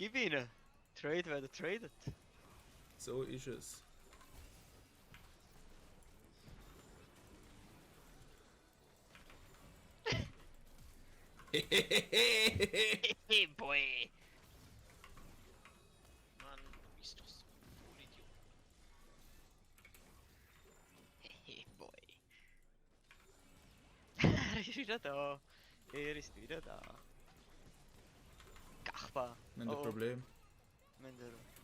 Gib ihnen! Trade werden tradet. So ist es. Hey boy! Mann, du bist doch so ein Vollidiot. Hey boy! Er ist wieder da! Er ist wieder da! Kachbar! Wir haben ein Problem.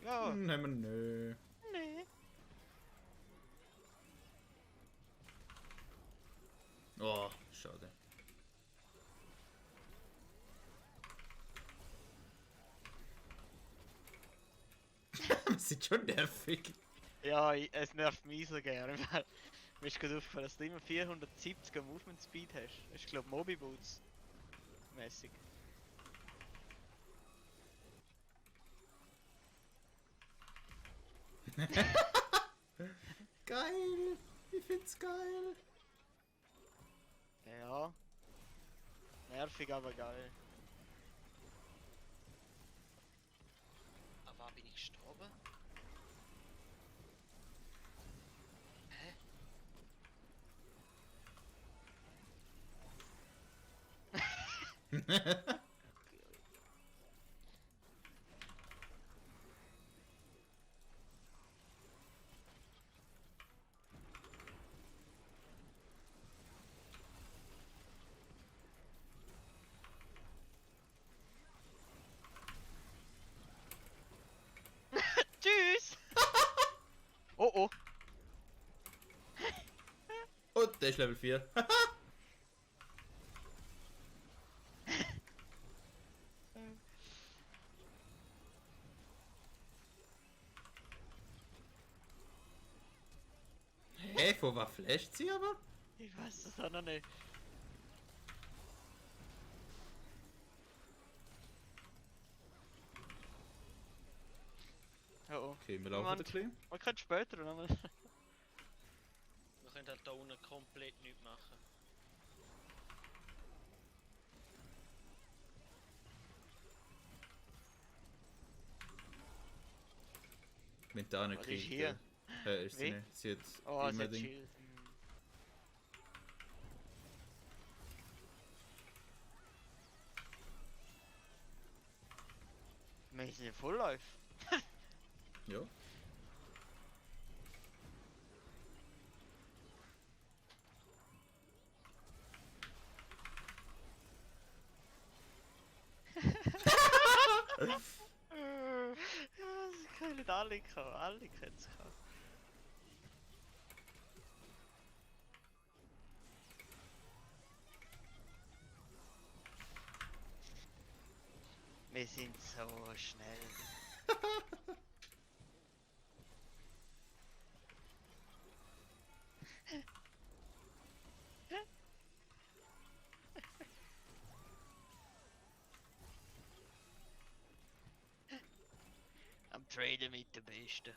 Ja! Nehmen nö. Nee! Oh, schade. Das ist schon nervig. Ja, es nervt mich so gerne, weil mir ist gerade aufgefallen, dass du immer 470er Movement Speed hast. Das ist glaube Mobi Boots mäßig. Geil! Ich find's geil! Ja. Nervig, aber geil. Aber bin ich gestorben? Hä? Tschüss! Oh oh! Und der ist Level 4. Hä, von was flasht sie aber? Ich weiß das auch noch nicht. Oh oh. Okay, wir laufen ein bisschen. Man kann später nochmal. Wir können halt da unten komplett nichts machen. Mit da nicht Was ist hier? Ist sie Wie? nicht. Sie hat Oh, es immer hat Ding. Shield. Wir sind ja Full Life. Ja. Ja, das können nicht alle kommen. Alle können es kommen. Wir sind so schnell. Am Traden mit den Besten.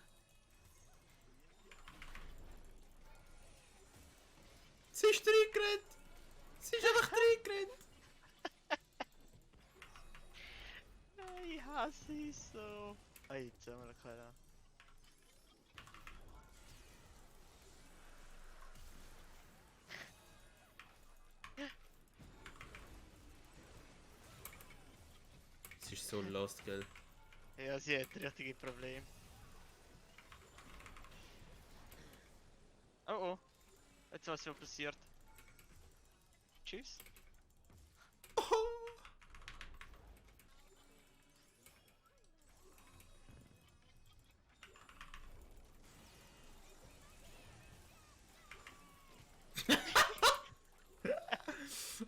Sie ist reingerannt! Sie ist einfach reingerannt! Ich hasse es so. Ah, jetzt haben wir noch keinen. Sie ist so lost, gell? Ja, sie hat richtige Probleme. Oh oh. Jetzt was schon passiert. Tschüss.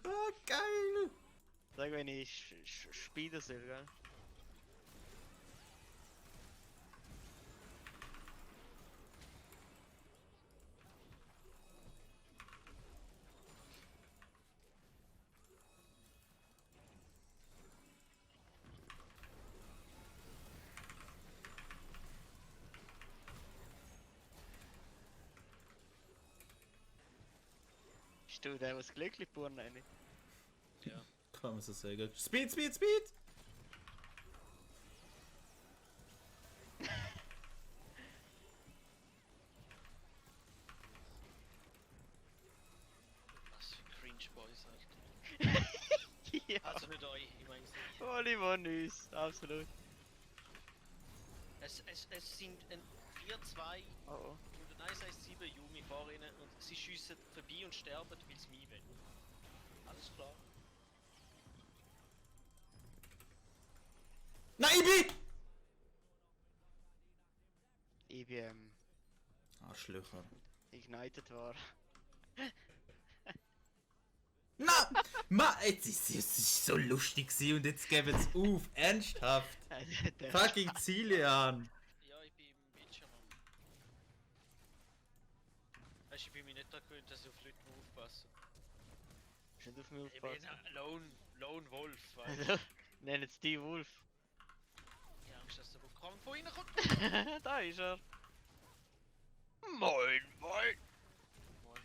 Ah, geil! Sag, wenn ich spielen soll, gell? Bist du der, was glücklich geworden ist? Ja. Kann man so sagen. Speed, Speed, Speed! nicht euch, ich meine sie. Oliver Nüs, absolut. Es sind ein 4-2 Oh, oh. und ein 1-1-7 Yumi vor ihnen und sie schiessen vorbei und sterben, weil sie mich wollen. Alles klar. Nein, Ibi! Ich bin Arschlöcher. ignited war. Na! Jetzt ist so lustig gewesen und jetzt geben sie auf. Ernsthaft. Fucking Ziele an. Ja, ich bin im Bildschirm. Weißt du, ich bin mir nicht daran gewöhnt, dass ich auf Leute aufpassen. Ist nicht auf mich Ich bin aufpassen. ein Lone Wolf, weißt du? Also, nennen es die Wolf. Ich habe Angst, dass der Vulkan von ihnen kommt. Da ist er. Moin, moin.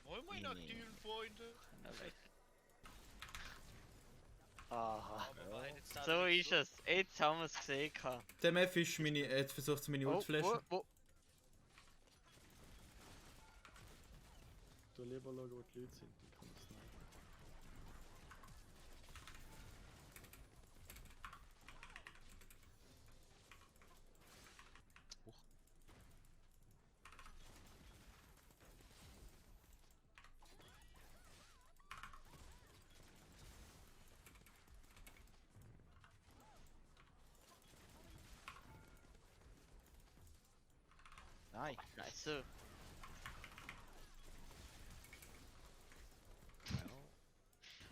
Moin, meine aktiven Freunde. Aha. Aber wir haben jetzt da So nicht ist es. Jetzt haben wir es gesehen. gehabt. Der Mef ist hat versucht, meine Ult zu flashen. wo? Du lieber schauen, wo die Leute sind, dann kann man es nicht. Nein. Nein, so.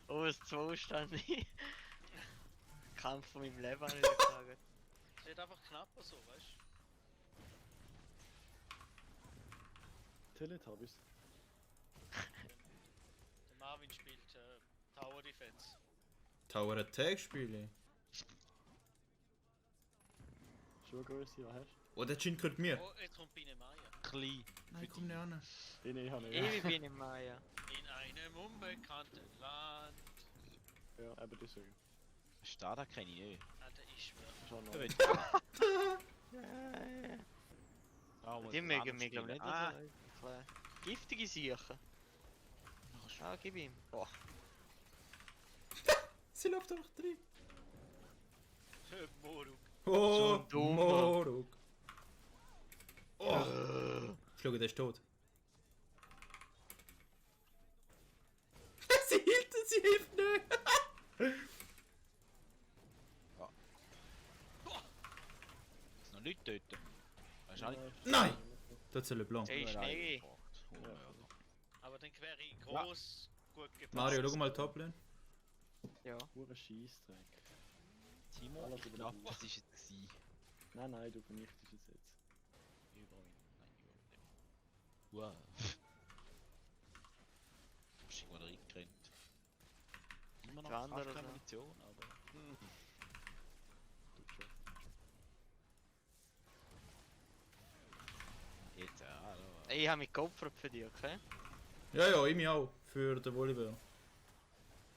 Oh, es 2 stand ich. Kampf von meinem Leben, habe ich gesagt. Es wird einfach knapper so, weißt du? Teletubbies. Der Marvin spielt Tower Defense. Tower Attack spiele. Schuhgröße, was hast Oh, der Chin gehört mir. Oh, jetzt kommt Biene Maya. Klein. Nein, komm nicht an. du? Ich habe nicht. Ewig bin ich Maya. In einem unbekannten Land. Ja, eben deswegen. Stada kenne ich nicht. Alter, ich schwör. Schon noch. Da will ich- Die mögen mich glaube ich nicht. Ah, Also, giftige Siechen. Ah, gib ihm. Boah. Sie läuft einfach drin. Moruk. Oh, So ein Dummer. Moruk. Oh. Schluge, der ist tot. Sie hilft nicht. ist noch nicht töten. Weißt du auch nicht? Nein! Das ist LeBlanc. Ey, schnell. Aber dann wäre ich groß gut gepasst. Mario, schau mal Toplane. Ja. Pure Scheissdreck. Timo, Alles ich über glaube, den was ist jetzt gewesen? Nein, du vernichtest es jetzt. Überall. Nein, überall nicht. Wow. Du bist irgendwo reingerannt. Immer noch Wander fast oder keine so. Munition, aber... Tut schon. Jetzt, ja, da. Ey, ich habe mich geopfert für dich, okay? Ja, ich mich auch. Für den Volleyball.